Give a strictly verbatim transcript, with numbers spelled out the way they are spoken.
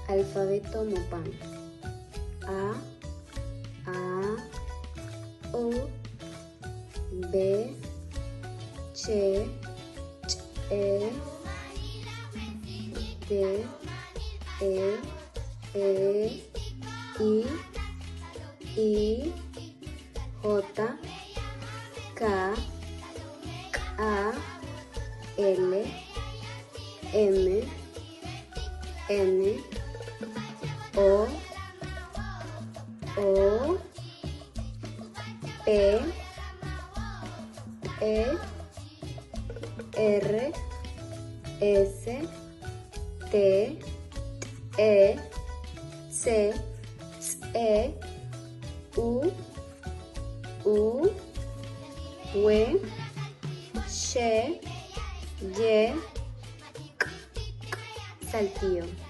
Alfabeto Mopán. A, A, O, B, C, Ch, E, D, E, E, I, I, J, K, K, L, M, N, O, O, P, P, R, S, T, T, C, C, U, U, W, X, Y, K, K, saltillo.